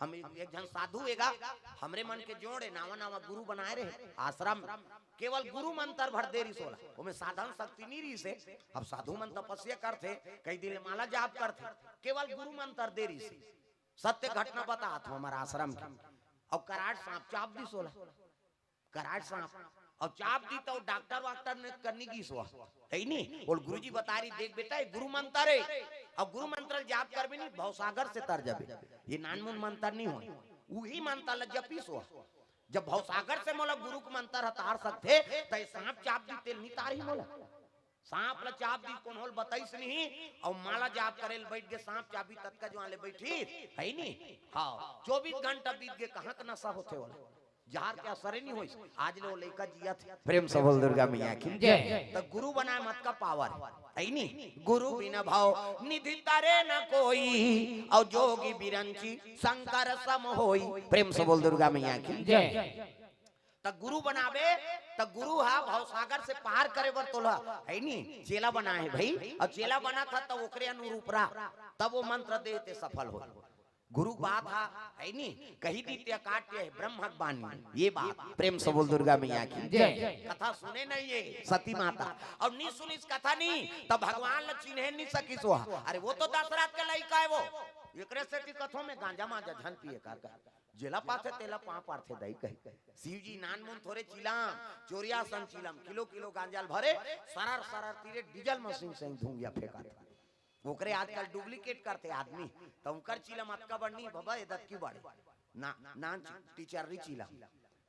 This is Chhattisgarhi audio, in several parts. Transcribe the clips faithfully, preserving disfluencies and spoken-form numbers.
हम एक झन साधु एगा, हमरे मन के जोड़े नावा नावा गुरु बनाए रहे आश्रम। केवल गुरु मंत्र भर दे रिहिस ओला, ओमे साधन शक्ति नहीं रिहिस हे। अब साधु मन तपस्या करथे, कई दिन ले माला जाप करथे, केवल गुरु मंत्र दे रिहिस हे। सत्य घटना बतात हूँ हमारा आश्रम के। अब कराट सांप चाप दिस ओला, कराट सांप। अब चाप दी तो डॉक्टर वाक्टर ने करनी की सो, है नी? बोल गुरुजी बता रही, देख बेटा, ये गुरु मंत्र है। अब गुरु मंत्र जाप करबे नी, भवसागर से तर जाबे। ये नानमुन मंत्र नहीं हो, वही मंत्र ल जपी सो। जब भवसागर से मोला गुरु के मंत्र ह तार सकथे, त ये सांप चाप दी तेल नहीं तार ही मोला। सांप ल चाप दी, कोनो ल बताइस नहीं, अउ माला जाप करे ल बैठ गे, सांप चाबी ततका जुआन ले बैठी, है नी? हाँ, चौबीस घंटा बीत गे, कहाँ के नशा होथे ओला? जहर के असर नहीं होइस, आज ले वो लइका जियत हे। प्रेम से बोल दुर्गा मैया की जय। त गुरु बनाए म अतका पावर, है नी? गुरु बिन भव निधि तरे न कोई, अउ जोगी बिरंची शंकर सम होई। प्रेम से बोल दुर्गा मैया की जय। त गुरु बनाबे, त गुरु हा भवसागर से पार करे बर तोला, है नी? चेला बनाए हे भाई, अउ चेला बनत हा त ओकरे अनुरूप रह, तब वो मंत्र दे ते सफल हो। गुरु बात हा, है नी? कही दी ते अकाट्य हे ब्रह्म के बानी, ये बात। प्रेम से बोल दुर्गा मैया की जय। कथा सुने नहीं ये सती माता, अउ नहीं सुनिस कथा नहीं, त भगवान ल चिन्हे नहीं सकिस वो। अरे वो तो दशरथ के लइका हे वो, एकरे सेती कथो में गांजा मांजा झन पिए कर कर। जेला पाथे तेला पाँव परथे दाई कही। शिव जी नानमुन थोरे चिलम, चोरिया सन चिलम, किलो किलो गांजा ल भरे, सरर सरर तीरे डीजल मशीन संग धुंगिया फेंकत। ओकरे आजकल डुप्लीकेट करथे आदमी, त उनकर चिलम अतका बड़ नहीं बबा, ए दतकी बड़े। ना, नान चि-, टीचर री चिलम।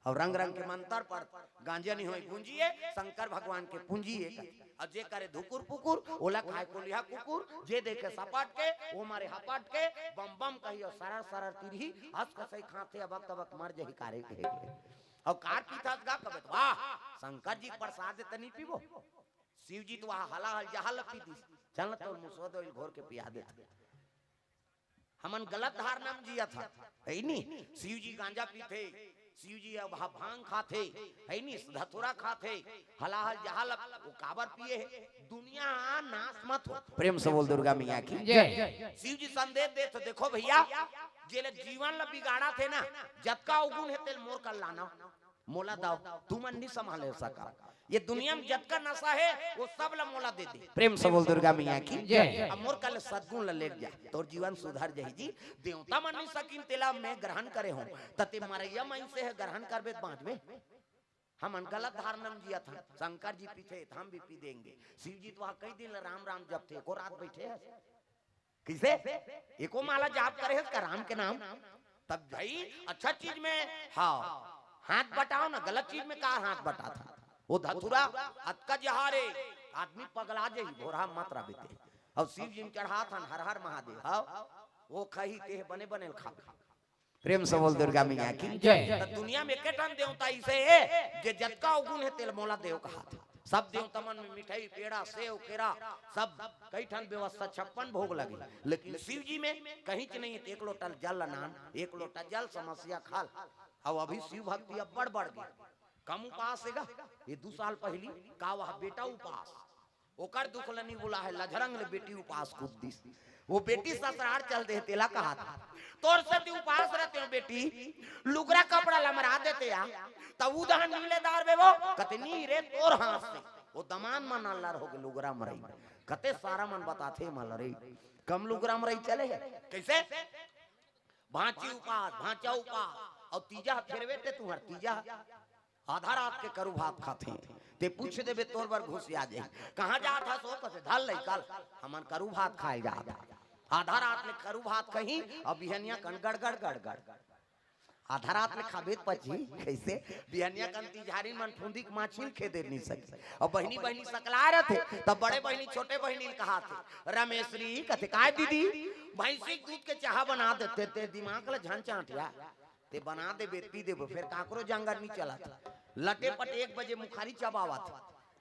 अउ रंग रंग के मंत्र पढ़, गांजा नहीं होई गुंजिए, शंकर भगवान के पूंजिए। अउ जे करे धुकुर पुकुर, ओला खाए कोलिहा कुकुर, जे देखे सपाट के, वो मारे हपाट के, बम बम कही अउ सरर सरर तिरही, हंस कसई खाथे, अबक तबक मर जही कारे के। अउ कार पीथस गा कबे त, वाह, शंकर जी के प्रसाद त नहीं पीबो। शिव जी तो वहाँ हलाहल जहाल पी दिस। चल न तोर मुसवा दो घोर के पिया देथे। हमन गलत धारणा म जियत हन, है नी? शिव जी गांजा पीथे, शिव जी अब हा-, भांग खाथे, है नी? धतूरा खाथे, हलाहल जहाल, वो काबर पिए हे? दुनिया नाश मत हो। प्रेम से बोल दुर्गा मैया की जय। शिव जी संदेश देथे, देखो भैया, जेला जीवन ला बिगाड़त हे ना, जतका अवगुण हे तेल मोर कर लाना, मोला दाव, तुमन नहीं संभाले सका। ये दुनिया में जतका नशा हे, वो सब ला मोला दे दे। प्रेम से बोल दुर्गा मैया की जय। अब मोर कर ले सद्गुण ला लेके जा, तोर जीवन सुधर जाही जी। देवता मन नहीं सकिन, तेला मैं ग्रहण करे हूँ, त ते मरैया मन से हे ग्रहण करबे त बाँचबे। हमन गलत धारणा म जियत हन, शंकर जी पीथे त हम भी पी देंगे। शिव जी तो वहाँ कई दिन ले राम राम जपथे, एको रात बैठे हे? कइसे? एको माला जाप करे हस का राम के नाम? तब भाई अच्छा चीज में, हाँ, हाथ बटाओ ना, गलत चीज में का हाथ बटाथा? वो धतूरा अतका जहार हे, आदमी पगला जाही, भोरहा मत रह बेटे। अउ शिव जी म चढ़ाथन हर हर महादेव, हाँ, वो खही ते बने बने ल खाबे। प्रेम से बोल दुर्गा मैया की जय। त दुनिया में एके ठन देवता अइसे हे, जे जतका अवगुण हे तेला मोला देव कहाथे। सब देवता मन में मिठाई, पेड़ा, सेव, केरा, सब कई ठन व्यवस्था, छप्पन भोग लगे, लेकिन शिव जी में कहीं च नहीं हे। एक लोटा जल ल नान, एक लोटा जल समस्या खाल। अउ अभी शिव भक्ति अब्बड़ बढ़ गे। कम उपास हे गा, ये दू साल पहिली का वह बेटा उपास, ओकर दुख ल नी बुला हे, लझरंग ले बेटी उपास कूद दिस। वो बेटी ससुरार चल दे, तेला कहाथे, तोर सेती उपास रहते हो बेटी, लुगरा कपड़ा ल मरा देते या, त उदहन नी ले दार बे वो, कते नी रे तोर हाथ से। वो दमान मन अल्लर हो गे लुगरा मरई, कते सारा मन बताथे मल रे, कम लुगरा मरई चले हे। कइसे? भांची उपास, भांचा उपास, अउ तीजा ह फेरवे ते तुहर तीजा ह। आधा रात के करू भात खाथे, ते पूछ देबे तोर बर घुसिया जाही। कहाँ जात हस ओ? कथे धर लइका ल, हमन करू भात खाए जात हन। आधा रात ले करू भात खही, अउ बिहनिया कन गड़गड़ गड़गड़। आधा रात ले खाबे त पची, कइसे? बिहनिया कन तिजहारी मन फुंदी के माछी ल खेदे नी सके। अउ बहिनी बहिनी सकला रथे, तब बड़े बहिनी छोटे बहिनी ल कहाथे, रमेश्वरी कथे, "काय दीदी, भैंसी के दूध के चाहा बना देते, ते दिमाग ल झन चांटिया।" ते बना देबे, पी देबो, फेर काकरो जांगर नी चलत। लटे पटे एक बजे मुखारी चबावत।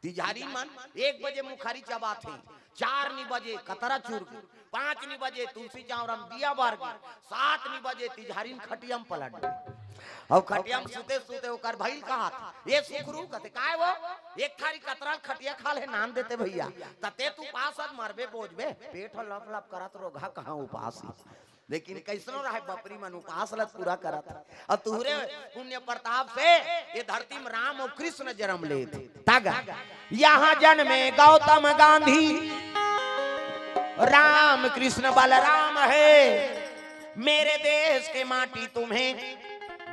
तिजहारी मन एक बजे मुखारी चबाथे, चार नी बजे कतरा चुर गे, पाँच नी बजे तुलसी चावरा म दिया बर गे, सात नी बजे तिजहारी म खटिया म पलट गे। अउ खटिया म सुते सुते ओकर भइल कहाथे, "ए सुखरू," कथे, "काय वो? एक थारी कतरा ल खटिया खा ले नान देते भैया, त ते त उपास अस मरबे बोजबे, पेट ह लप लप करत रोगहा कहाँ उपास हे।" लेकिन कइसनो रहय, बपरी मन उपास ल पूरा करत हे। अउ तुहरे पुण्य प्रताप से ये धरती में राम अउ कृष्ण जन्म लेत हे। तगा, यहाँ जन्मे गौतम गांधी, राम कृष्ण बलराम हे। मेरे देश के माटी तुम्हें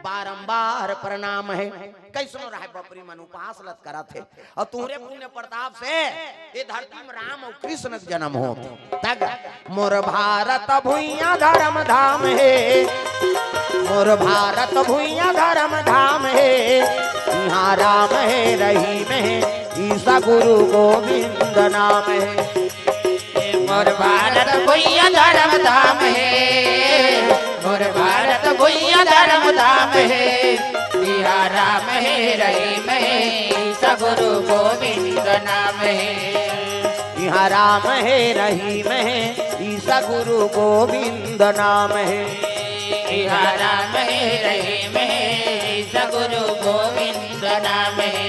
बारंबार प्रणाम हे। कइसनो रहय, बपरी मन उपास ल करत हे। अउ तुहरे पुण्य प्रताप से ये धरती में राम अउ कृष्ण के जन्म होत हे। तगा, मोर भारत भुइयां धर्म धाम हे, मोर भारत भुइयां धर्म धाम हे। इहाँ राम हे, रहीम हे, ईसा गुरु गोविंद नाम हे। मोर भारत भुइयां धर्म धाम हे, मोर भारत भुइयां धर्म धाम हे। इहाँ राम हे, रहीम हे, ईसा गुरु गोविंद नाम हे। इहाँ राम हे, रहीम हे, ईसा गुरु गोविंद नाम हे। इहाँ राम हे, रहीम हे, ईसा गुरु गोविंद नाम हे।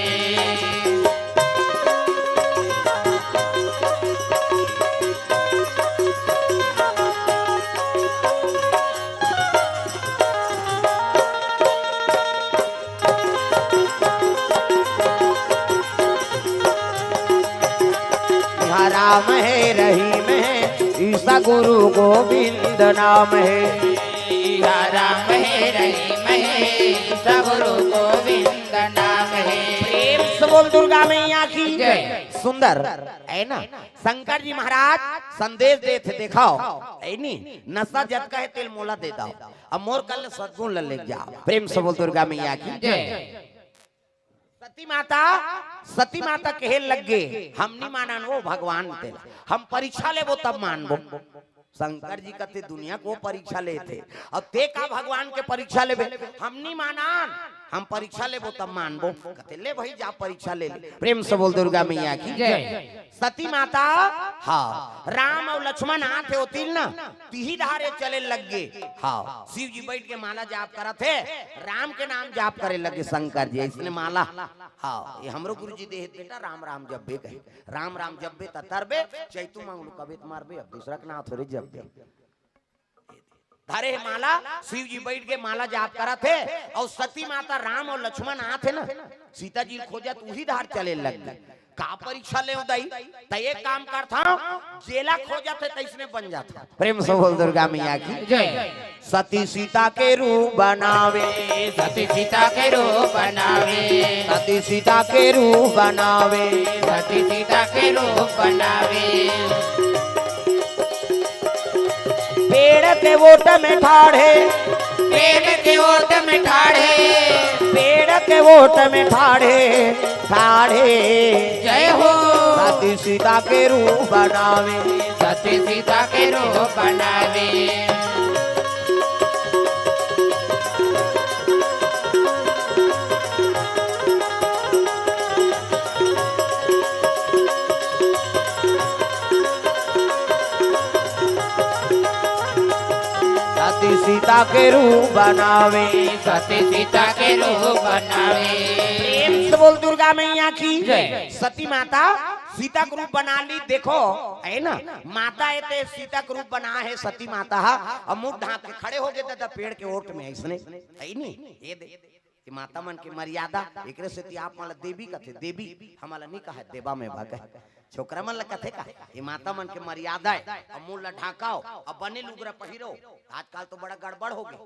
इहाँ राम हे, रहीम हे, ईसा गुरु गोविंद नाम हे। इहाँ राम हे, रहीम हे, ईसा गुरु गोविंद नाम हे। प्रेम से बोल दुर्गा मैया की जय। सुंदर हे ना? शंकर जी महाराज संदेश देत हे, देखव, हे नी, नशा जतका हे तेला मोला दे दव, अब मोर कर ले सद्गुण ल लेके जाव। प्रेम से बोल दुर्गा मैया की जय। सती माता, सती माता कहे लग गे, हम नी मानन वो भगवान तेला, हम परीक्षा लेबो तब मानबो। शंकर जी कथे, दुनिया के परीक्षा लेथे, अउ तें का भगवान के परीक्षा लेबे? हम नी मानन, हम परीक्षा लेबो तब मानबो। कथे, ले भई, जा परीक्षा ले ले। प्रेम से बोल दुर्गा मैया की जय। सती माता, हाँ, राम अउ लक्ष्मण आथे ओती ल ना, तिही डहारे चले लग गे। हाँ, शिव जी बइठ के माला जाप करत हे, राम के नाम जाप करे लग गे शंकर जी, अइसने माला। हाँ, ये हमरो गुरु जी दे हे बेटा, राम राम जपबे कहे, राम राम जपबे त तरबे, चैतू मंगलू कबे त मरबे, अब दूसरा के नाम थोरे जपबे। धरे हे माला, शिव जी बइठ के माला जाप करत हे, अउ सती माता, राम अउ लक्ष्मण आथे ना, सीता जी ल खोजत उही डहार चले लग गे। का परीक्षा लेव दाई? त एक काम करथंव, जेला खोजत हे तइसने बन जाथंव। प्रेम से बोल दुर्गा मैया की जय। सती सीता के रूप बनावे, सती सीता के रूप बनावे, सती सीता के रूप बनावे, सती सीता के रूप बनावे। पेड़ के ओट में ठाढ़े, पेड़ के ओट में ठाढ़े, पेड़ के ओट में ठाढ़े, ठाढ़े। जय हो। सती सीता के रूप बनावे, सती सीता के रूप बनावे। सती सीता के रूप बनावे, सती सीता के रूप बनावे। प्रेम से बोल दुर्गा मैया की जय। सती माता सीता के रूप बना ली। देखो, हे ना, माता हे ते सीता के रूप बना हे सती माता हा, अउ मुड़ ढांक के खड़े हो गे दादा पेड़ के ओट में, अइसने, हे नी? ये दे। ये माता मन के मर्यादा, एकरे सेती आप मन ला देवी कथे, देवी हमन ला नी कहे, देवा में भा कहे। छोकरा मन ला कथे का? ये माता मन के मर्यादा हे। अब मुड़ ला ढांकव, अब बने लुगरा पहिरो। आजकल तो बड़ा गड़बड़ हो गे।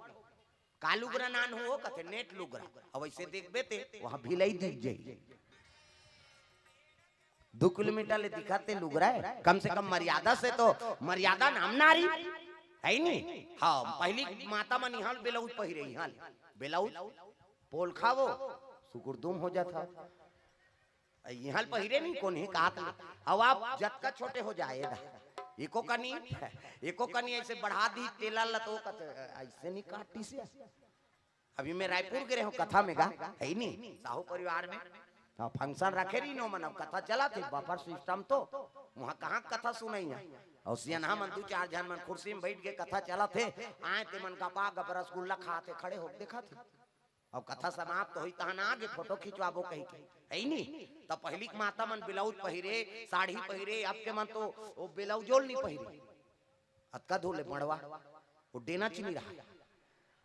का लुगरा नान हो कथे, net लुगरा। अब अइसे देखबे ते, वहां भिलाई दिख जाई। दू किलोमीटर ले दिखत हे लुगरा हे, कम से कम मर्यादा से तो, मर्यादा नाम नारी, हे नी? हाँ, पहिली माता मन इहाँ ब्लाउज पहिरे, इहाँ ब्लाउज, पोलखा वो, सुकुरदुम हो जात हे। इहाँ पहिरे नी कोन ही कात ले। अब आप जतका छोटे हो जाए दा। एको कनी, एको कनी अइसे बढ़ा दी टेलर ला तो कथे, अइसे नी काटी से। अभी मैं रायपुर गे रहेंव कथा में गा, हे नी, साहू परिवार में। हाँ, function रखे रहिन ओमन, अब कथा चलत हे, buffer system तो, उहाँ कहाँ कथा सुनइया। अउ सियनहा मन दू चार झन मन कुर्सी में बइठ के कथा चलत हे, आए ते मन गपा गप रसगुल्ला खात हे, खड़े हो देखत हे। अब कथा समाप्त होई तहन आगे photo खिंचवाबो कहिके, हे नी? त पहिली के माता मन ब्लाउज पहिरे, साड़ी पहिरे, अब के मन तो वो ब्लाउजो ल नी पहिरे। अतका धूल हे मड़वा। वो डेना च नइ रहा।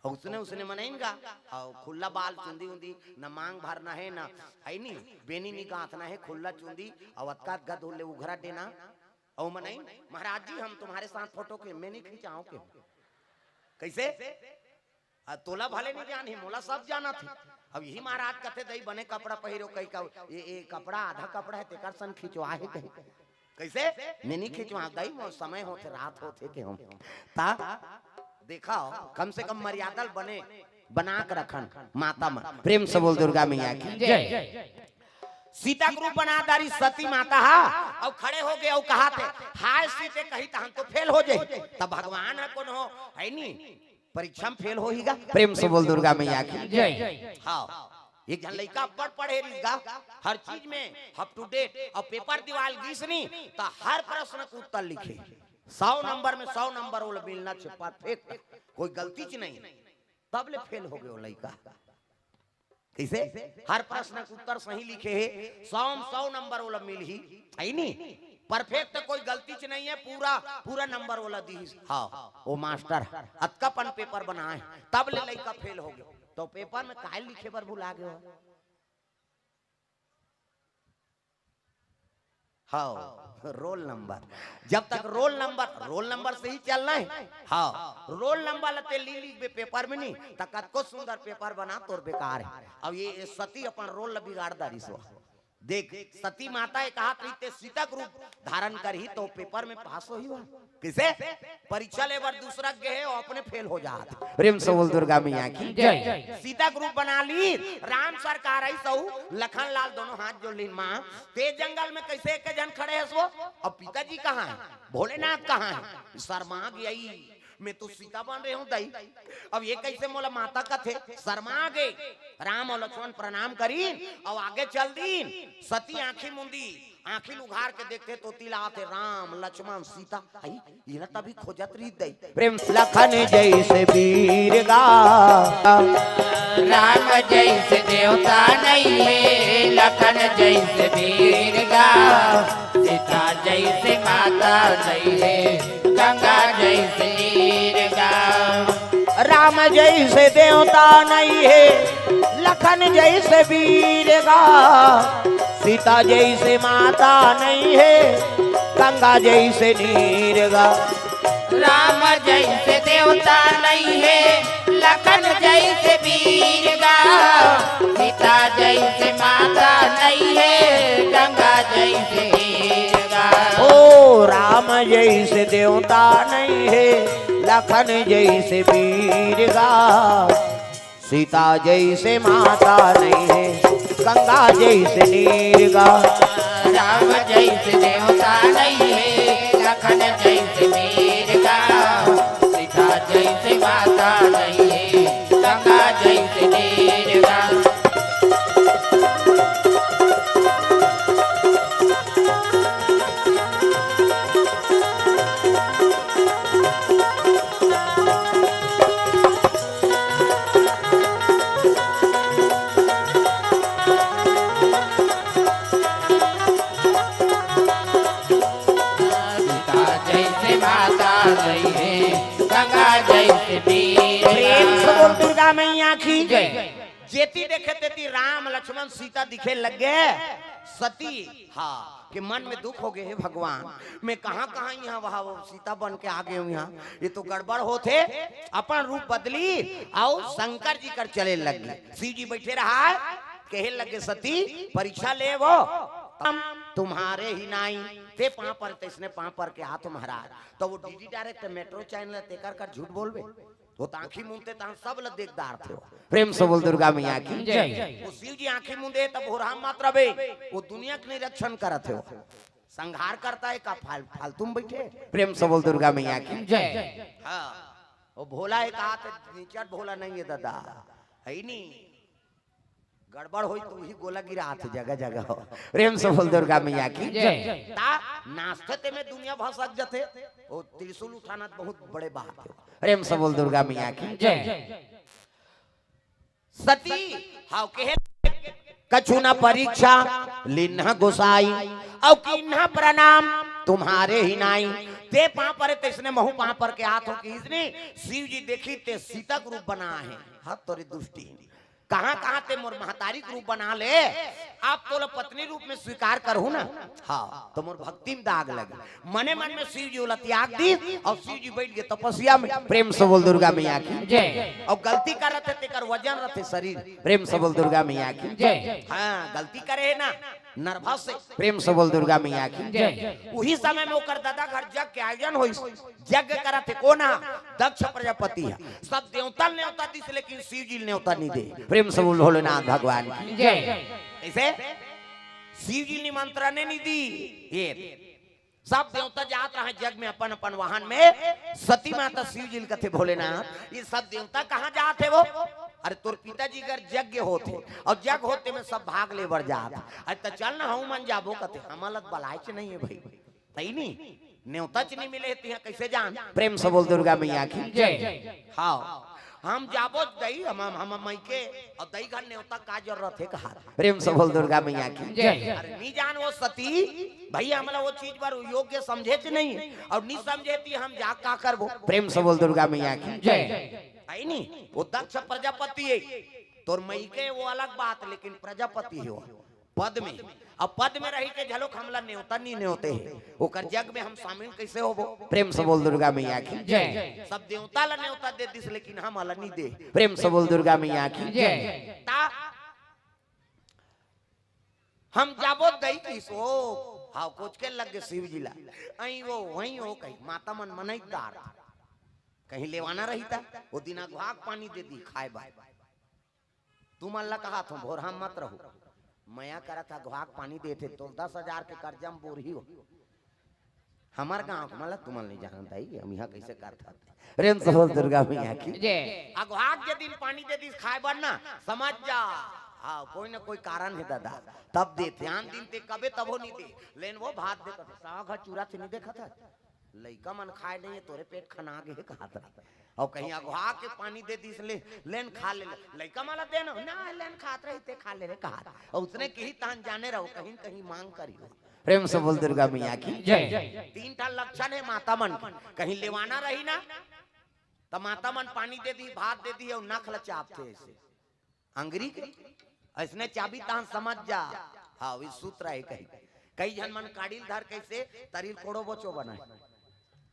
अउ उसने, उसने मनइन गा, अउ खुल्ला बाल, चुंदी उंदी, न मांग भरना हे, न, हइ नी, बेनी नइ गांथना हे, खुल्ला चुंदी, अउ अतका गद ले उघरा डेना, अउ मनइन, "महाराज जी, हम तुम्हारे साथ फोटो के, मैं नइ खिंचाओं के।" कइसे? आ, तोला भले नइ जानही, मोला सब जानत हे। अब इही महाराज कथे, "दई बने कपड़ा पहिरो," कहि का, "ये, ये कपड़ा आधा कपड़ा हे, तेकर सन खिंचवा हे," कहि। कइसे? "मैं नइ खिंचवांव दई, मोर समय होथे, रात होथे," कहे हंव। ता देखव, कम से कम मर्यादा ल बने बना के रखन माता मन। प्रेम से बोल दुर्गा मैया की। जय। सीता के रूप बना डारिस सती माता हा, अउ खड़े होगे अउ कहत हे, "हाय सीते," कही त हम तो फेल हो जाही। तब भगवान ह कोनो, हइ नी, परीक्षा में फेल होही गा? प्रेम से बोल दुर्गा मैया की। जय। हाँ, एक झन लइका अब्बड़ पढ़े रहिस गा, हर चीज में up to date, अउ पेपर देवाल गिस नी, त हर प्रश्न के उत्तर लिखे, सौ नंबर में सौ नंबर ओला मिलना छे, perfect, कोई गलती च नहीं। तब ले फेल होगे ओ लइका। कइसे? हर प्रश्न के उत्तर सही लिखे हे, सौ में सौ नंबर ओला मिलही, हइ नी? Perfect, कोई गलती च नहीं हे, पूरा, पूरा नंबर ओला दिहिस। हाँ, ओ मास्टर अतका पन पेपर बनाए, तब ले लइका फेल होगे। त पेपर में काय लिखे बर भुला गे हो? हाँ, रोल नंबर। जब तक रोल नंबर, रोल नंबर से ही चलना हे। हाँ, रोल नंबर ल ते नइ लिखबे पेपर में नी, त कतको सुंदर पेपर बना, तोर बेकार हे। अब ये, ये सती अपन रोल ल बिगाड़ डारिस ओ। देख, सती माता ए कहत रहिस ते सीता के रूप धारण करही त पेपर में पास होही ओ। कइसे? परीक्षा ले बर दूसरा गे हे, ओ अपने फेल हो जात। प्रेम से बोल दुर्गा मैया की। जय। सीता के रूप बना ली, राम सरकार आइस अउ लखन लाल दोनों हाथ जोड़ लिन, "माँ, ते जंगल में कइसे एके झन खड़े हस ओ? अब पिताजी कहाँ हे? भोलेनाथ कहाँ हे?" शर्मा गे, "मैं तो सीता बन रहे हूँ दई, अब ये कइसे मोला माता कथे?" शर्मा गे। राम अउ लक्ष्मण प्रणाम करिन अउ आगे चल दीन। सती आंखी मुंदी, आंखी ल उघार के देखथे त ओती ले आथे राम, लक्ष्मण, सीता। हई, इला तभी खोजत रहिस दई। प्रेम लखन जइसे वीर गा। राम जइसे देवता नइ हे, लखन जइसे वीर गा। सीता जइसे माता नइ हे, गंगा जइसे नीर गा। राम जइसे देवता नइ हे, लखन जइसे वीर गा। सीता जइसे माता नइ हे, गंगा जइसे नीर गा। राम जइसे देवता नइ हे, लखन जइसे वीर गा। सीता जइसे माता नइ हे, गंगा जइसे नीर गा। ओ राम जइसे देवता नइ हे, लखन जइसे वीर गा। सीता जइसे माता नइ हे, गंगा जइसे नीर गा। राम जइसे देवता नइ हे, लखन जइसे वीर गा। सीता जइसे माता नइ हे, गंगा जइसे नीर गा। सीता जइसे माता नइ हे, गंगा जइसे वीर। प्रेम से बोल दुर्गा मैया की जय। जेती देखे तेती राम लक्ष्मण सीता दिखे लग गे। सती, हाँ, के मन में दुख हो गे, "हे भगवान, मैं कहाँ कहाँ इहाँ वहाँ वो सीता बन के आ गे हंव इहाँ, ये तो गड़बड़ होथे।" अपन रूप बदली अउ शंकर जी कर चले लग गे। शिव जी बइठे रहय, कहे लग गे, "सती, परीक्षा ले वो, हम तुम्हारे ही नाई, ते पाँव पर, तइसने पाँव पर के हाथ महाराज।" त ओ डीडी डायरेक्ट मेट्रो चैनल तेकर कर झूठ बोलबे? ओ त आंखी मूंदथे तहां सब ल देख डारथे ओ। प्रेम से बोल दुर्गा मैया की। जय। ओ शिव जी आंखी मूंदे त भोरहा मात्र बे, ओ दुनिया के निरीक्षण करत हे ओ। संहार करता है का फाल-, फालतू में बइठे? प्रेम से बोल दुर्गा मैया की। जय। हाँ, ओ भोला हे का, त निचट भोला नइ हे दादा, हइ नी। गड़बड़ होई त उही गोला गिरात हे जगह जगह हो। प्रेम से बोल दुर्गा मैया की। जय। ता नाचथे ते में दुनिया भसक जथे। ओ त्रिशूल उठाना त बहुत बड़े बात हे। प्रेम से बोल दुर्गा मैया की। जय। सती, हाव कहे, "कछु न परीक्षा लीन्ह गोसाई, अउ कीन्ह प्रणाम तुम्हारे ही नाई।" ते पांव परे तइसने महूं पांव पर के आत हों कि इसने शिव जी देखी ते सीता के रूप बना हे। हाथ तोरे दुष्टी, कहां कहां ते मोर महतारी के रूप बना ले। अब तोला पत्नी रूप में स्वीकार करहूं ना, हां, त मोर भक्ति में दाग लगे। मने मन में शिव जी ओला त्याग दीस अउ शिव जी बइठ गे तपस्या में। प्रेम से बोल दुर्गा मैया की। जय। अउ गलती करत हे तेकर वजन रथे शरीर। प्रेम से बोल दुर्गा मैया की। जय। हां, गलती करे हे ना, नर्वस से। प्रेम से बोल दुर्गा मैया की। जय। उही समय में ओकर ददा घर जग के आयोजन होइस। जग करत हे कोन हा? दक्ष प्रजापति हा। सब देवता ल नेवता दिस, लेकिन शिव जी ल नेवता नइ दे। प्रेम से बोल भोलेनाथ भगवान की। जय। कइसे? शिव जी निमंत्रण नइ दी। ये सब देवता जात रहे जग में अपन अपन वाहन में। सती माता शिव जी ल कथे, भोलेनाथ, ये सब देवता कहां जात हे वो? अरे तोर पिताजी घर जग होत हे अउ जग होत हे में सब भाग ले बर जात हे। अरे त चल ना, हमू मन जाबो कथे। हमला त बलायच नइ हे भई। तइनी नेवताच नइ मिले हे, तिहां कइसे जान? प्रेम से बोल दुर्गा मैया की। जय। हां, हम जाबो दई, हम, हम, हम मइके अउ दई घर नेवता का जरूरत हे कहा। प्रेम से बोल दुर्गा मैया की। जय। अरे नइ जान वो सती, भई हमला वो चीज बर योग्य समझेच नइ हे अउ नइ समझे त हम जा का करबो? प्रेम से बोल दुर्गा मैया की। जय। तइनी वो दक्ष प्रजापति हे, तोर मइके वो अलग बात, लेकिन प्रजापति हे वो। पद में, अब पद में रहि के घलोक हमला नेवता नइ नेवते हे, ओकर जग में हम शामिल कइसे होबो? प्रेम से बोल दुर्गा मैया की। जय। सब देवता ला नेवता दे दिस, लेकिन हमला नइ दे। प्रेम से बोल दुर्गा मैया की। जय। त हम जाबो दई कहिस ओ। हां, कोचके लग गे शिव जी ला। अई वो, वहीं वो कही, माता मन मनई दार। कहीं लेवाना रही त, ओ दिन अघवा के पानी दे दी खाय बर। तुमन ला कहत हों, भोरहा मत रहू। मया करत हे, अघवा के पानी देथे, तोर दस हजार के करजा म बोरही हो। हमर गांव के, मतलब, तुमन नइ जानत हई, हम इहां कइसे करत हन। प्रेम से बोल दुर्गा मैया की। जय। अघवा के जे दिन पानी दे दिस खाय बर ना, समझ जा, हां, कोई ना कोई कारण हे ददा, तब देथे। आन दिन ते कबे तभो नइ दे, लेन वो भात दे कथे, साग ह चूरा से नइ देखत हस। लइका मन खाय नइ हे, तोरे पेट खना गे हे कहत रहे। अउ कहीं अघवा के पानी दे दिस ले, लेन खा ले, लइका मन ला देन, ना लेन खात रही ते खा ले रे कहत। अउ उसने किही तहन जाने रहो, कहीं न कहीं मांग करिहो। प्रेम से बोल दुर्गा मैया की। जय। तीन ठन लक्षण हे माता मन के, कहीं लेवाना रही ना, त माता मन पानी दे दी, भात दे दी अउ नख ल चापथे अइसे। अंगरी के अइसने चाबी तहन समझ जा। हां, ई सूत्र हे कही। कई झन मन काड़ी ल धर कइसे तरी ल कोड़ो बोचो बनाय।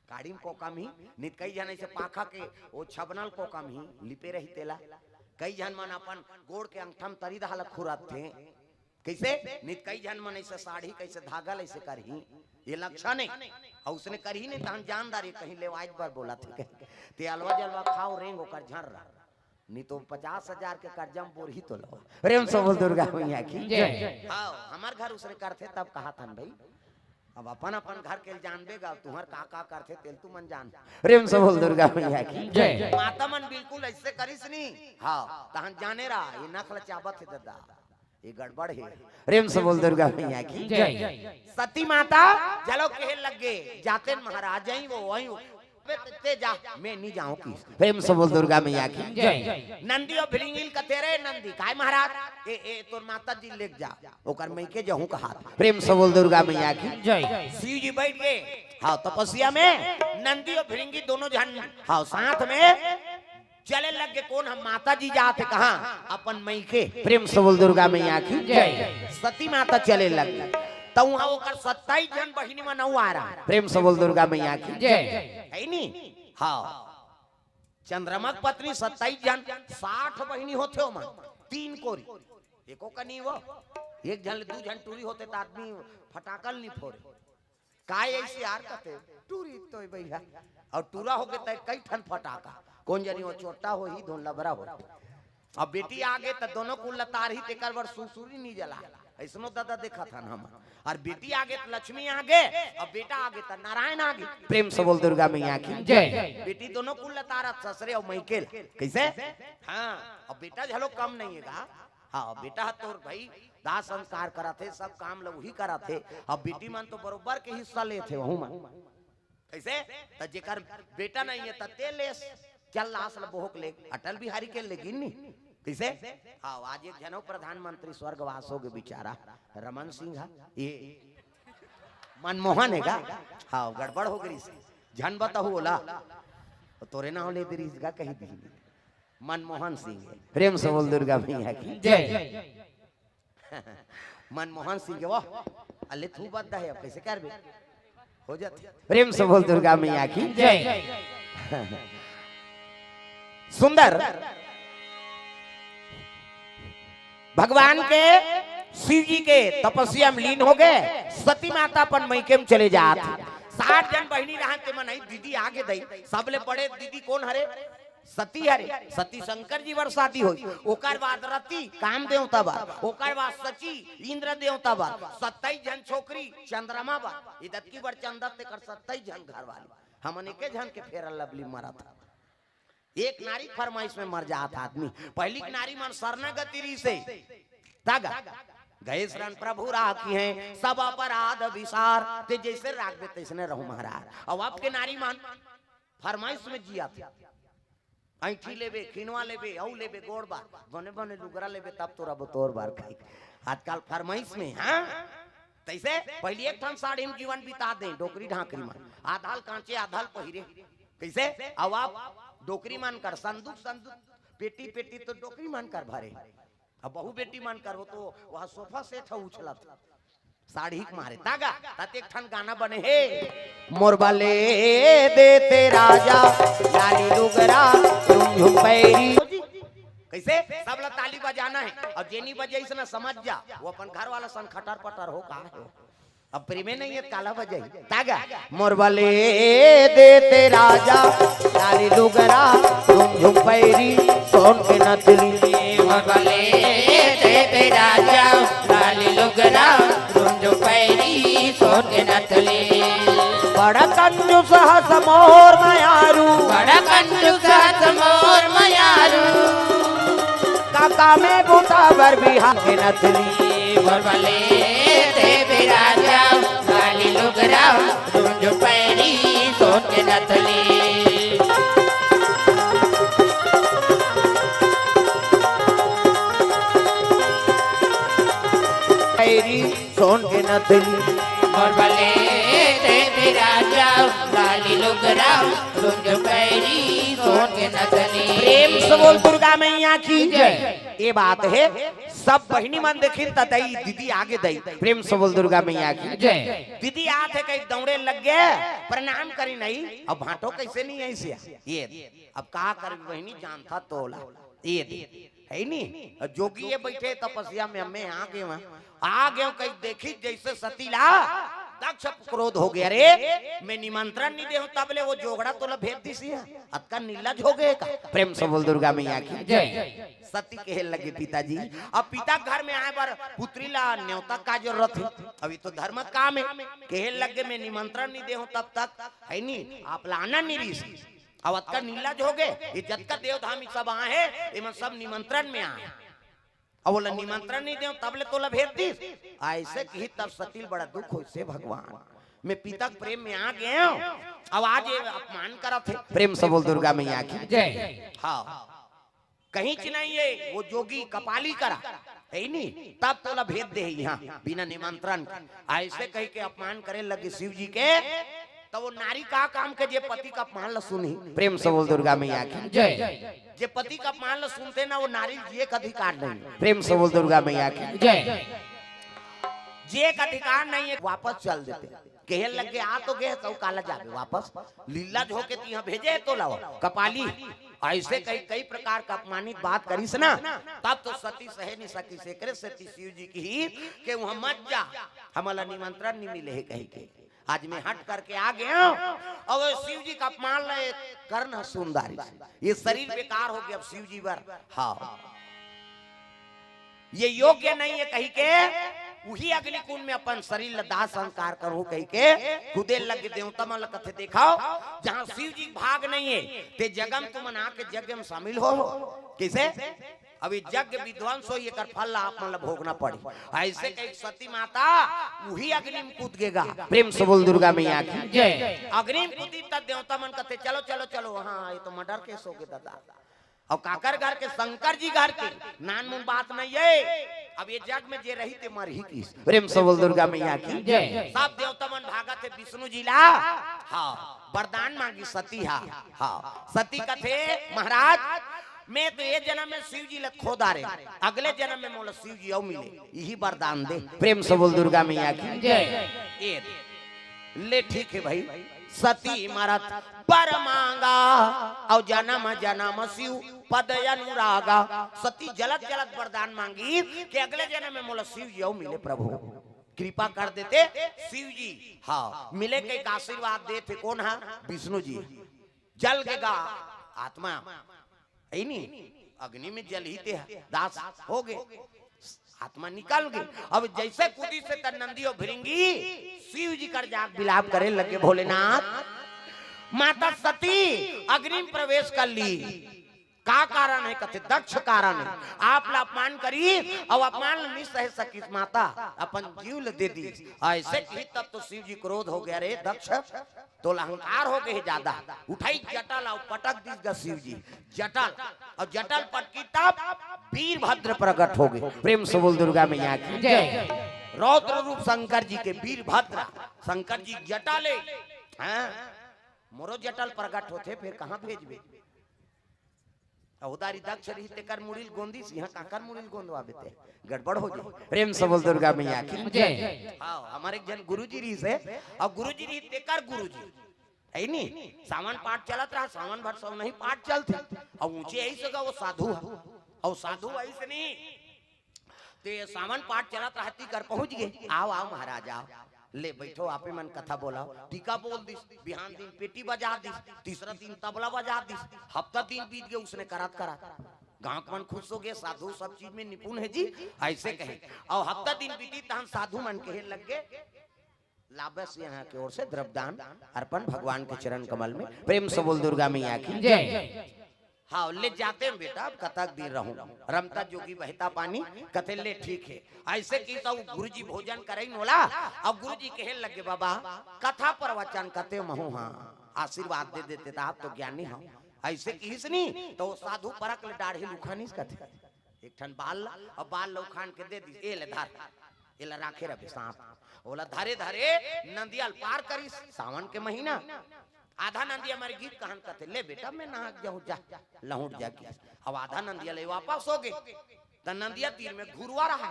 काड़ी म कोका म ही, नित कई झन अइसे पाखा के ओ छबना ल कोका म ही लिपे रही तेला। कई झन मन अपन गोड़ के अंगठा म तरी दहा ल खुरत थे। कइसे? नित कई झन मन अइसे साड़ी कइसे धागा ल अइसे करही। ये लक्षण हे। अउ उसने करही नहीं तहन जान डारे कहीं लेवाइज बर बोलत हे कहीं। ते अलवा जलवा खाव रेंग ओकर झर्रा। नहीं तो पचास हजार के कर्जा म बोरही तो लो। प्रेम से बोल दुर्गा मैया की। जय। हां, हमर घर उसने करथे तब कहत हन भई। अब अपन अपन घर के जानबे गा, तुहर का का करथे तेल तुमन जान। प्रेम से बोल दुर्गा मैया की। जय। माता मन बिल्कुल अइसे करिस नहीं। हां, तहन जाने रहा, ये नख ल चाबत हे ददा। ये गड़बड़ हे। प्रेम से बोल दुर्गा मैया की। जय। सती माता घलो कहे लग गे, जातेन महाराज, अई वो, अई वो। अबे ते, ते जा, मैं नइ जांव कहिस। प्रेम से बोल दुर्गा मैया की। जय। नंदी अउ भिड़िंगी ल कथे, रे नंदी, काय महाराज? ए, ए, तोर माता जी ल लेके जा, ओकर मइके जाहूं कहात। प्रेम से बोल दुर्गा मैया की। जय। शिव जी बइठ गे, हां, तपस्या में। नंदी अउ भिड़िंगी दूनों झन, हां, साथ में चले लग गे। कोन ह? माता जी जात हे कहां? अपन मइके। प्रेम से बोल दुर्गा मैया की। जय। सती माता चले लग गे। त उहां ओकर सत्ताईस झन बहिनी मन अउ आ रहा। प्रेम से बोल दुर्गा मैया की। जय। हे नी? हां। चंद्रमा के पत्नी सत्ताईस झन, साठ बहिनी होथे ओमन। तीन कोरी। एको कनी वो। एक झन ले दू झन टूरी होथे त आदमी फटाका ल नइ फोरे। काय अइसे यार कथे, टूरी तो भैया। अउ टूरा होगे त कई ठन फटाका। कोन जनी वो चोट्टा होही, धोन लबरा होही। अब बेटी आगे त दूनों कुल ल तारही, तेकर बर सुरसुरी नइ जला। अइसनो ददा देखत हन हम। अउ बेटी आगे त लक्ष्मी आगे, अउ बेटा आगे त नारायण आगे। प्रेम से बोल दुर्गा मैया की। जय। बेटी दूनों कुल ल तारत, ससुरे अउ मइके ल। कइसे? हां, अउ बेटा घलो कम नइ हे गा। हां, बेटा ह तोर भई दाह संस्कार करत हे, सब काम ल उही करत हे। अब बेटी मन तो बरोबर के हिस्सा लेत हे, ओहू मन। कइसे? त जेकर बेटा नइ हे, त ते लेस, चल लास ल बोहक ले, अटल बिहारी के लेगिन नी। कइसे? हां, आज एक झन अउ प्रधानमंत्री स्वर्गवास होगे बिचारा, रमन सिंह ह। ये मनमोहन हे का? हाँ, गड़बड़ हो गई। झन बताहू ओला। तोरे नाव ले दे रिहिस गा, कही दी। मनमोहन सिंह हे। प्रेम से बोल दुर्गा मैया की। जय। मनमोहन सिंह के वो अले थू बद्दा है, अब कैसे करबे? हो जाते। प्रेम से बोल दुर्गा मैया की। जय। सुंदर भगवान के, शिव जी के तपस्या में लीन हो गए। सती माता अपन मइके में चले जात। साठ जन बहिनी रहन ते मन आई, दीदी आगे दई। सबले बड़े दीदी कोन हरे? सती हरे। सती शंकर जी बर शादी होई। ओकर बाद रति काम देवता बर, ओकर बाद सची इंद्र देवता बर, सत्ताईस जन छोकरी चंद्रमा बर। इदत की बर चंदत तेकर सत्ताईस जन घर वाली। हमन एके झन के फेरा लवली मरत। एक नारी के फरमाइश में मर जात आदमी। पहली के नारी मन शरणागति रहिसे। तागा गए शरण प्रभु राखी हैं, सब अपराध विसार। ते जैसे राखबे तैसने रहू महाराज। अब आपके नारी मन फरमाइश में जिया थे। ऐठी लेबे, खिनवा लेबे, अऊ लेबे, गोड़ बार, बने बने लुगरा लेबे, तब तोरा बतोर बार खाई। आजकल फरमाइश में, हाँ, तैसे पहली एक ठन साड़ी में जीवन बिता दे, डोकरी ढाकरी मन, आधाल कांचे, आधाल पहिरे। कैसे? अब आप डोकरी मन कर, संदूक संदूक, पेटी पेटी तो डोकरी मन कर भरे। अब बहू बेटी मन कर हो तो वह सोफा सेट ह उछलत। साड़ी के मारे। तागा, तत एक ठन गाना बने हे। मोर बले देते राजा, लाली लुगरा, झुमझुम पैरी। कैसे? सब ला ताली बजाना है। और जेनी बजे इसने समझ जा, वो अपन घर वाला सन खटर पटर हो का है। अब प्रेमे नहीं है, काला बजाई। तागा, मोर बले देते राजा, लाली लुगरा, झुमझुम पैरी, सोन के नथली। मोर बले देते राजा, लाली लुगरा, झुमझुम पैरी, सोन के नथली। बड़ा कंजूस हस मोर मयारू, बड़ा कंजूस हस मोर मयारू। काका में बूता बर बिहान के नथली। मोर बले देते राजा, लाली लुगरा, झुमझुम पैरी, सोन के नथली। पैरी, सोन के नथली। मोर बले देते राजा, लाली लुगरा, झुमझुम पैरी, सोन के नथली। प्रेम से बोल दुर्गा मैया की जय। ये बात है, सब बहिनी मन देखिन त दई, दीदी आगे दई। प्रेम से बोल दुर्गा मैया की जय। दीदी आत है, कहीं दौड़े लग गए, प्रणाम करी नहीं। अब भाटो कैसे नहीं है इसे? ये अब का कर बहिनी, जानता तोला। ये दे, है नी? जोगी ये बैठे तपस्या में, मैं आ गए वहां, आ गए कहीं देखी जैसे सती ला दक्ष क्रोध हो गया। अरे, मैं निमंत्रण नहीं दे हूं, तब ले वो जोगड़ा तोला भेज दिस है। अतका निर्लज हो गए का? प्रेम से बोल दुर्गा मैया की जय। सती कहे लगे पिताजी, अब पिता घर में आए बर पुत्री ला न्योता का जरूरत है? अभी तो धर्म काम है। कहे लगे, मैं निमंत्रण नहीं दे हूं तब तक, है नी? आप लाना नहीं रही। अब अतका निर्लज हो गए, ये जतका देवधामी सब आए हैं, एमन सब निमंत्रण में आए। अब बोला, निमंत्रण नहीं दे तब ले तोला भेज दिस। ऐसे कही तब सती ल बड़ा दुख होइसे, भगवान, मैं पिता के प्रेम में आ गए हूं, अब आज ये अपमान करत है। प्रेम से बोल दुर्गा मैया की जय। हाँ, कहीं च नहीं है वो जोगी कपाली करा, है नी? तब तोला भेज दे यहाँ बिना निमंत्रण के। ऐसे कह के अपमान करे लगे शिव जी के। तो वो नारी का काम के जे पति का अपमान ला सुनही? प्रेम से बोल दुर्गा मैया की जय। जे पति का अपमान ला सुनते ना, वो नारी जिए का अधिकार नहीं। प्रेम से बोल दुर्गा मैया की जय। जिए का अधिकार नहीं है, वापस चल देते। कहे लगे, आ तो गए, तो काला जाबे वापस? लीला झोके तिहा भेजे तो लाओ कपाली। ऐसे कई कई प्रकार का अपमानित बात करिस ना, तब तो सती सहे नहीं सकी। से करे सती शिव जी की ही के वहां मत जा, हमला निमंत्रण नहीं मिले है कही के। आज मैं हट करके आ गया हूं। और शिव जी का अपमान ले करना सुंदरी, ये शरीर बेकार हो गया अब शिव जी बर। हाँ, ये योग्य नहीं है कही के उही अग्निकुंड में अपन शरीर ला दाह संस्कार करूं कही के कूदे लगे। देवता मन ला कथे, देखाओ, जहां शिव जी भाग नहीं है, ते जगह में तुमन आके यज्ञ में शामिल हो। कैसे? अभी यज्ञ विध्वंस हो, एकर फल ला आप मन ला भोगना पड़ी। ऐसे कही सती माता उही अग्नि में कूद गेगा। प्रेम से बोल दुर्गा मैया की जय। अग्नि में कूदी तब देवता मन कथे, चलो चलो चलो, हाँ, ये तो मर्डर केस हो गया दादा। और काकर घर के, शंकर जी घर के, नान मुन बात नहीं है। अब ये जग में जे रही ते मरही किस। प्रेम से बोल दुर्गा मैया की। जय। सब देवता मन भागत हे विष्णु जी ला। हाँ, वरदान मांगी सती हा। हाँ, सती कथे, महाराज, मैं तो ये जन्म में शिव जी ला खो डारे, अगले जन्म में मोला शिव जी अउ मिले, यही वरदान दे। प्रेम से बोल दुर्गा मैया की। जय। ये दे। ले ठीक है भाई, सती मरत बर मांगा, अउ जन्म जन्म शिव पद अनुरागा। सती जलत जलत वरदान मांगी कि अगले जन्म में मोला शिव जी अउ मिले प्रभु, कृपा कर देते शिव जी। हाँ, मिले के आशीर्वाद देथे कोन हा? विष्णु जी। जल के गा आत्मा, है नी, अग्नि में जल ही ते हा, दास हो गे, आत्मा निकल गे। अब जैसे कूदी से तन नंदी अउ भृंगी शिव जी कर जाग बिलाप करे लगे, भोलेनाथ, माता सती अग्नि में प्रवेश कर ली। का कारण है? कथे दक्ष कारण है। आप ला अपमान करी अउ अपमान ला नहीं सह सकिस माता, अपन जीव ला दे दी। ऐसे की तब तो शिव जी क्रोध हो गया, रे दक्ष, तोला अहंकार हो गए ज्यादा। उठाई जटा ला अउ पटक दिस गा शिव जी, जटा ला। अउ जटा ला पटकी तब वीरभद्र प्रकट हो गए। प्रेम से बोल दुर्गा मैया की। जय। रौद्र रूप शंकर जी के वीरभद्र, शंकर जी जटा ले, हाँ, मोरो जटा ला प्रकट होथे, फिर कहाँ भेजबे? अउ उधारी दक्ष रही तेकर मुड़ी ल गोंदिस, यहाँ काकर मुड़ी ल गोंदवाबे ते? गड़बड़ हो जाए। प्रेम से बोल दुर्गा मैया की। जय। हाँ, हमर एक झन गुरुजी रहिस हे, अउ गुरुजी रहिस तेकर गुरुजी। है नी? सावन पाठ चलत रहा, सावन भर सब नहीं पाठ चलथे। अउ ऊंचे ऐसे गा वो साधु ह। अउ साधु ऐसे नहीं। ते सावन पाठ चलत रहा, ती कर पहुंच गे। आओ, आओ महाराज, आओ। ले बैठो, आपे मन कथा बोलाओ। टीका बोल दिस, बिहान दिन पेटी बजा दिस, तीसरा दिन तबला बजा दिस, हफ्ता दिन बीत गए उसने करत करत। गांव के मन खुश हो गए, साधु सब चीज में निपुण है जी, ऐसे कहे। अउ हफ्ता दिन बीती तहन साधु मन कहे लग गए, लाबस यहाँ के ओर से द्रव्यदान अर्पण भगवान के चरण कमल में। प्रेम से बोल दुर्गा मैया की। जय। हाँ, ले जाते हैं बेटा, अब कतक दिन रहूं। रमता जोगी बहता पानी, कथे ले ठीक है। ऐसे की तो गुरुजी भोजन करे नोला। अब गुरुजी कहे लगे, बाबा, कथा प्रवचन कथे महू, हाँ, आशीर्वाद दे देते तो आप तो ज्ञानी हो। ऐसे किहिस नी तो साधु परक ले डाढ़ी ल उखानिस कथे। एक ठन बाल ला, अउ बाल ला उखान के दे दिस, ए ले धर, एला राखे रहे सांप। ओला धरे धरे नंदिया ल पार करिस, सावन के महीना। आधा नंदिया मारे गीत कहन कथे, ले बेटा, मैं नहा के जाहूं, जा, लहुट जा के। अब आधा नंदिया ले वापस हो गे, त नंदिया तीर में घुरवा रहा,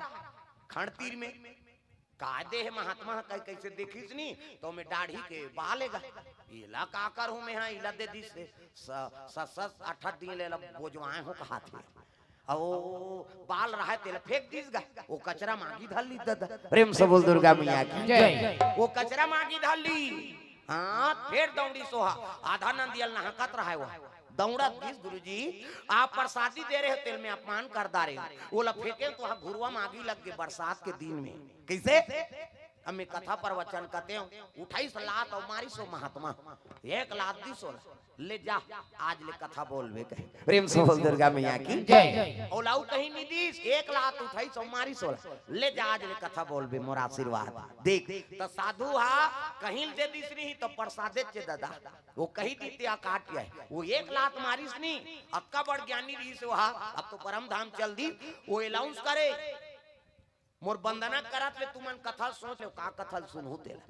खंड तीर में। का दे हे महात्मा ह, कई-, कैसे देखिस नी, तो मैं डाढ़ी के बाल हे गा। इला का करहूं मैं, हाँ, इला दे दिस हे। स-, स-, स-, अठा दिन ले ला बोजवाए हो कहा थे। अउ बाल रहा तेला फेंक दिस गा, वो कचरा मागी धर ली ददा। प्रेम से बोल दुर्गा मैया की। जय। वो कचरा मागी धर ली। हाँ, फेर दौड़ी सोहा, आधा नंदियल नहाकत रहा वो। दौड़त दिस, गुरुजी, आप प्रसादी दे रहे हो, तेल में अपमान कर डारे हो। ओला फेंके तो वहाँ घुरवा मागी लग गए बरसात के दिन में। कैसे? अब मैं कथा प्रवचन करते हूँ, उठाई से लात अउ मारी सो महात्मा। एक लात दिस ओला, ले जा, आज ले कथा बोलबे कहे। प्रेम से बोल दुर्गा मैया की। जय। ओला अउ कहीं नहीं दिस, एक लात उठाई सो मारी सो ओला, ले जा, आज ले कथा बोलबे, मोर आशीर्वाद। देख, त साधु हा कहीं दे दिस नहीं, त प्रसादे चे ददा। वो कही दी ते आ काट गए। वो एक लात मारिस नी, अतका बड़ ज्ञानी रहिस वो हा, अब तो परम धाम चल दी। वो अनाउंस करे, मोर वंदना करत ले तुमन कथा सोच ले, का कथा सुनहू तेला।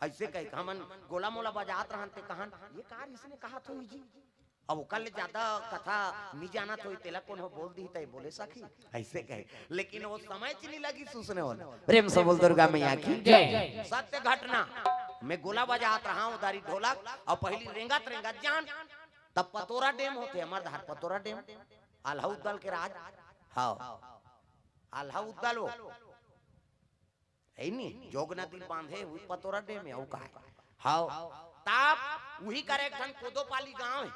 ऐसे कहे, हमन गोला मोला बजात रहन ते कहन, ये का इसने कहा थो जी? अब ओकर ले ज्यादा कथा नी जानत होई, तेला कोनो बोल दी त बोले सखी, ऐसे कहे। लेकिन वो समय च नी लगी सुसने वाला। प्रेम से बोल दुर्गा मैया की। जय। सत्य घटना, मैं गोला बजात रहा हूँ, उधारी ढोलक, अउ पहली रेंगत रेंगत जान, तब पतोरा डेम होते, हमर धार पतोरा डेम, आल्हा उद्दल के राज। हाँ, आल्हा उद्दल वो। है नी, जोग नदी ल बांधे, वो पतोरा डेम हे, अउ का हे? हाँ, तब उही करे एक ठन कोदोपाली गांव हे।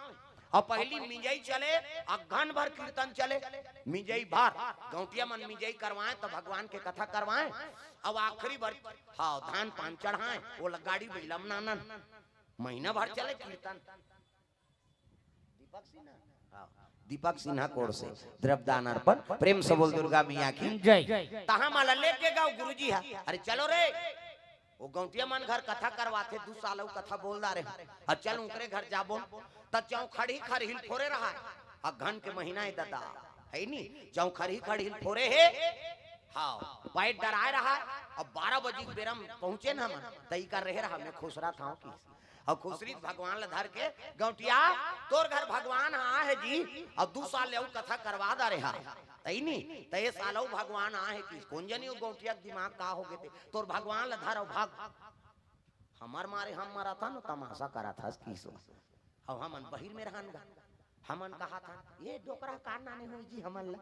अउ पहली मिंजई चले, अघन भर कीर्तन चले, मिंजई भर, गौंटिया मन मिंजई करवाए, त भगवान के कथा करवाए, अउ आखिरी भर, हाँ, धान पान चढ़ाए, वो ल गाड़ी बइला म नानन, महीना भर चले कीर्तन। दीपक सिन्हा। हाँ, दीपक सिन्हा कोर से द्रव्यदान अर्पण, प्रेम से बोल दुर्गा मैया की। जय। तहाँ माला लेके गाओ गुरुजी हा। अरे चलो रे, वो गौंटिया मन घर कथा करवाथे, दू साल अउ कथा बोल डारे। अब चल उनकरे घर जाबो, त चौखड़ी खरहिल फोरे रहा है। अघन के महीना हे ददा, है नी? चौखड़ी खरहिल फोरे हे, हाँ, पैर डराए रहा। अब बारह बजे के बेरा म पहुंचे न हमन, त इकर रहे रहा, मैं खुसरत हंव कि। अउ खुसरिस भगवान ल धर के, "गौंटिया, तोर घर भगवान ह आहे जी, अउ दू साल ले अउ कथा करवा डारे हा।" तइनी, त ए साल अउ भगवान आहे कि। कोन जनी ओ गौंटिया के दिमाग का होगे ते, "तोर भगवान ल धर अउ भाग।" हमर मारे हम मरत हन, तमाशा करत हस किसो। अब हमन बहिर में रहन गा, हमन कहत हन, "ये डोकरा का नाने होई जी हमन ला,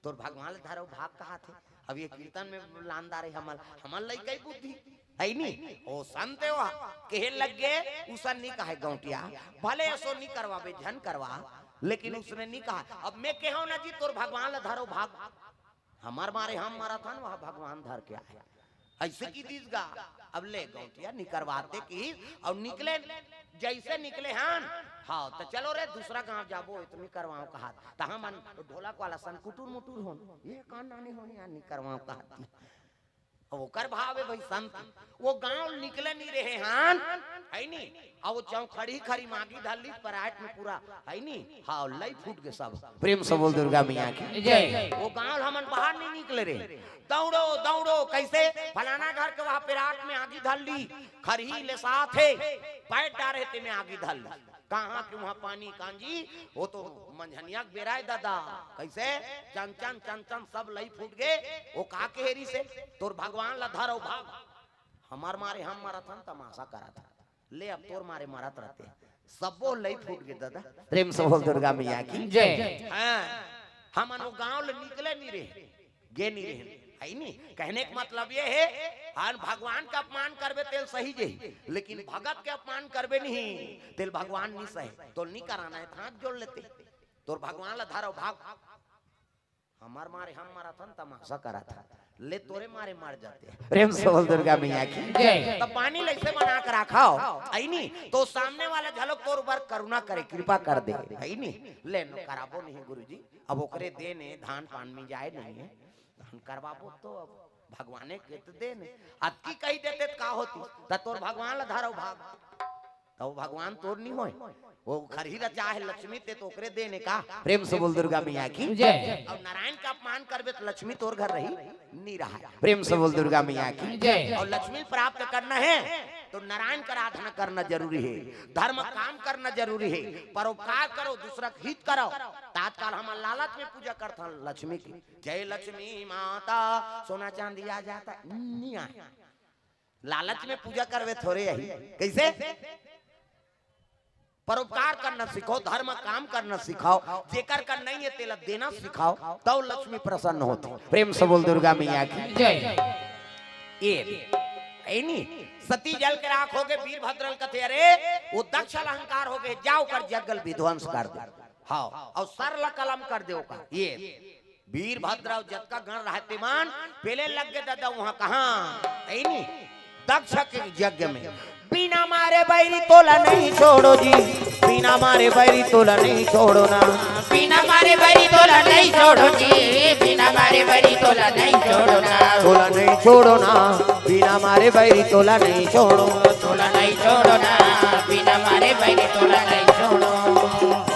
तोर भगवान ल धर अउ भाग," कहत हे। अब ये कीर्तन में लान डारे हमन, हमन लइका ही बुद्धि, है नी? ओ संत हे, ओहा कहे लग गे, "उसन नी कहे गौंटिया, भले असो नी करवाबे, झन करवा, लेकिन उसने नी कहा।" अब मैं कहेंव ना जी, "तोर भगवान ल धर अउ भाग।" हमर मारे हम मरत हन, ओहा भगवान धर के आहे। अइसे कि दिस गा, अब ले गौंटिया निकरवाते कि, अउ निकले, जइसे निकले हन, "हाँ, त चलो रे, दूसरा गांव जाबो, एतनी करवांव," कहत। त हमन ढोलक वाला सन कुटुर मुटुर होन, "ये का नानी होनी यार, नी करवांव," कहत। अब ओकर भाव हे भाई संत, ओ गांव निकले नी रहे हन, है नी? अउ ओ चौखड़ी खरी मागी धर लीस परात में पूरा, है नी? हाँ, लई फूट गे सब। प्रेम से बोल दुर्गा मैया की। जय। ओ गांव हमन बाहर नी निकले रहे। दौड़ो, दौड़ो, कइसे फलाना घर के वहां परात में आगी धर ली, खरही ले साथ हे, पैर डारे ते में आगी धर ली। कहाँ के वहां पानी कांजी, ओ तो मंझनिया के बेरा हे दादा। कइसे? चन चन, चन चन, सब लई फूट गे। ओ का कहे रिहिसे, "तोर भगवान ल धर अउ भाग।" हमर मारे हम मरत हन, तमाशा करत हन। ले अब तोर मारे मरत रहिते। सबो लई फूट गे दादा। प्रेम से बोल दुर्गा मैया की। जय। हाँ, हमन ओ गांव ले निकले नी रहे, गे नी रहे, है नी? कहने के मतलब ये हे, हन भगवान का अपमान करबे तेल सही जे, लेकिन भगत के अपमान करबे नहीं, तेल भगवान नी सहे। तो नी कराना हे त हाथ जोड़ लेते, "तोर भगवान ल धर अउ भाग।" हमर मारे हम मरत हन, तमाशा करत हन। ले तोरे मारे मर जाते। प्रेम से बोल दुर्गा मैया की। जय। त पानी ल अइसे बना के राखव, है नी? तो सामने वाला घलोक तोर ऊपर करुणा करे, कृपा कर दे, है नी? ले नो कराबो नहीं गुरुजी, अब ओकरे देन हे, धान पान मिंजाय नहीं हे, धान करवाबो तो अब भगवाने के तो देन हे। अतकी कहि देते त का होतिस, त तोर भगवान ल धर अउ भाग। त ओ भगवान तोर नी होय, ओ खरही रचाय हे लक्ष्मी, ते तो ओकरे देन हे का? प्रेम से बोल दुर्गा मैया की। जय। अउ नारायण का अपमान करबे त लक्ष्मी तोर घर रही? नी रहय। प्रेम से बोल दुर्गा मैया की। जय। अउ लक्ष्मी प्राप्त करना हे तो नारायण का आराधना करना जरूरी हे, धर्म काम करना जरूरी हे, परोपकार करो, दूसरा के हित करो। त आजकल हमन लालच में पूजा करथन लक्ष्मी की, "जय लक्ष्मी माता, सोना चांदी आ जाता," नी आय। लालच में पूजा करबे थोरे आही। कइसे? परोपकार करना सीखव, धर्म काम करना सिखाव, जेकर कर नहीं हे तेला देना सिखाव, तब लक्ष्मी प्रसन्न होथे। प्रेम से बोल दुर्गा मैया की। जय। ए, ए नी, सती जल के राख होगे, वीरभद्र ल कथे, "अरे, ओ दक्ष ल अहंकार होगे, जा ओकर यज्ञ ल विध्वंस कर दे।" हाँ, अउ सर ल कलम कर दे ओकर। ए, वीरभद्र अउ जतका गण रहय तेमन पेले लग गे दादा उहाँ। कहाँ? ए नी, दक्ष के यज्ञ में। बिना मारे बैरी तोला नहीं छोड़ो जी, बिना मारे बैरी तोला नहीं छोड़ो ना। बिना मारे बैरी तोला नहीं छोड़ो जी, बिना मारे बैरी तोला नहीं छोड़ो ना। तोला नहीं छोड़ो ना, बिना मारे बैरी तोला नहीं छोड़ो। तोला नहीं छोड़ो ना, बिना मारे बैरी तोला नहीं छोड़ो।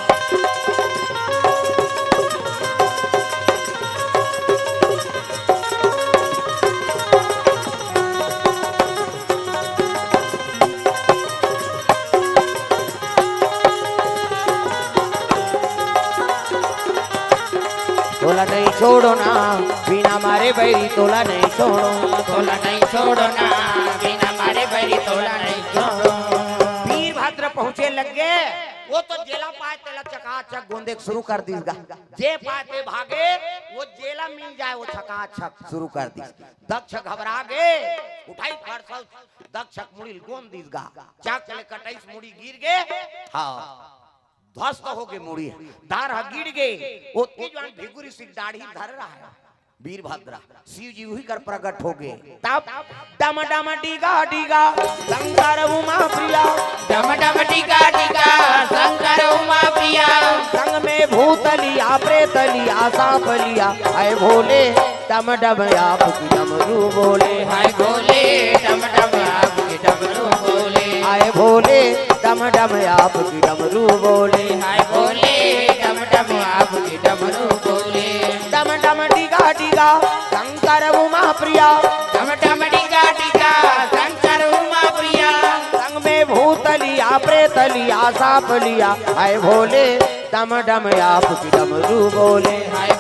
तोला नहीं छोड़ो ना, बिना मारे बैरी तोला नहीं छोड़ो। तोला नहीं छोड़ो ना, बिना मारे बैरी तोला नहीं छोड़ो। वीरभद्र पहुंचे लग गे, ओ तो जेला पाय तेला चकाचक गोंदे के शुरू कर दिस गा। जे पाय ते भागे, ओ जेला मिल जाय, ओ चकाचक शुरू कर दिस। दक्ष घबरा गे, उठाइस फरसा, दक्ष के मुड़ी ल गोंद दिस गा। चक ले कटाइस, मुड़ी गिर गे। हाँ, ध्वस्त होगे मुड़ी, दार ह गिर गे। ओतकी जुवान भिगुरी सिक डाढ़ी धरे रहय वीरभद्र, शिव जी उही कर प्रगट होगे। तब डम डम डीगा डीगा शंकर उमा प्रिया। डम डम डीगा डीगा शंकर उमा प्रिया। संग में भूत लिया, प्रेत लिया, सांप लिया, हाय भोले डम डम आपकी डमरू बोले। हाय भोले डम डम आपकी डमरू बोले। हाय भोले डम डम आपकी डमरू बोले। हाय भोले डम डम आपकी डमरू बोले। डम डम डीगा डीगा शंकर प्रिया, डम डम डिगा डिगा शंकर उमा प्रिया। संग में भूत लिया, प्रेत लिया, सांप लिया, हाय भोले, डम डम आपकी डमरू बोले। हाय